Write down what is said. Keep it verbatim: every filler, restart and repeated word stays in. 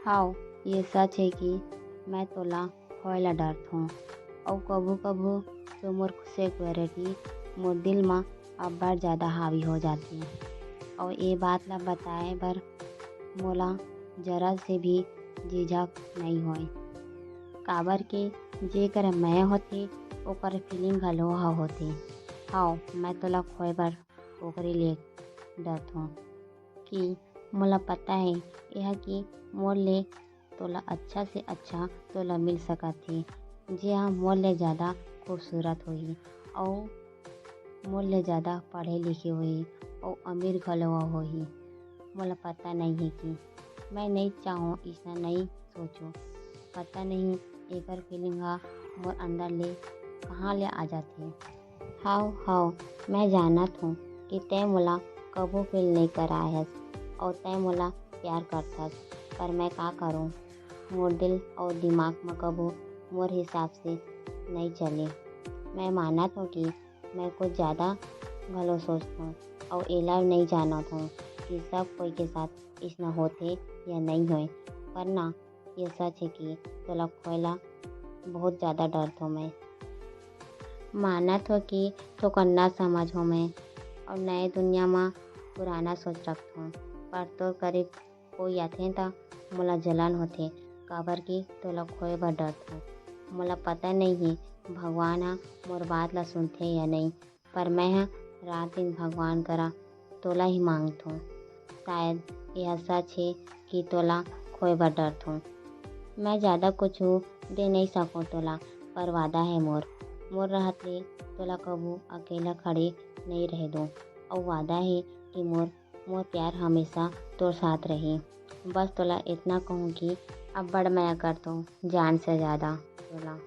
हाव, ये सच हे कि मैं तोला खोए ला डरथों। अउ कभू-कभू तो मोर security मोर दिल म अब्बड़ जादा हावी हो जाथे। अउ ये बात ला बताए बर मोला जरा से भी झिझक नइ होय, काबर के जेकर मैं होथे, ओकर feeling घलो ह होथे। हाव, मैं तोला खोए बर ओकरे लिए डरथों कि मोला पता हे, एह कि मोर ले तोला अच्छा से अच्छा तोला मिल सकत हे, जे ह मोर ले जादा खूबसूरत होही अउ मोर ले जादा पढ़े लिखे होही अउ अमीर घलो होही। मोला पता नइ हे कि मैं नइ चाहूँ अइसना नइ सोचो। पता नहीं एकर feeling ह मोर अंदर ले कहाँ ले आ जाथे। हाव, हाव, मैं जानत हूँ कि तैं मोला कभू feel नइ कराए हस अउ तैं मोला प्यार करथस, पर मैं का करूँ, मोर दिल अउ दिमाग म कभू मोर हिसाब से नइ चले। मैं मानत हूँ कि मैं कुछ जादा घलो सोचथों अउ एला नइ जानत हूँ कि सब कोई के साथ अइसना होथे या नइ होय, पर ना, ये सच हे कि तोला खोए ला बहुत जादा डरथों मैं। मानत हों कि थोकन ना समझ हों मैं अउ नए दुनिया म पुराना सोच रखथों, पर तोर करीब कोई आथे त मोला जलन होथे, काबर कि तोला खोए बर डरथों। मोला पता नइ हे भगवान ह मोर बात ला सुनथे या नइ, पर मैं ह रात दिन भगवान करा तोला ही मांगथों। शायद यह सच हे कि तोला खोए बर डरथों। मैं जादा कुछु दे नइ सकों तोला, पर वादा हे मोर, मोर रहत ले तोला कभू अकेला खड़े नइ रहे दूं। अउ वादा हे कि मोर, मोर प्यार हमेशा तोर साथ रही। बस तोला इतना कहूं कि अब्बड़ मया करथों, जान से जादा तोला।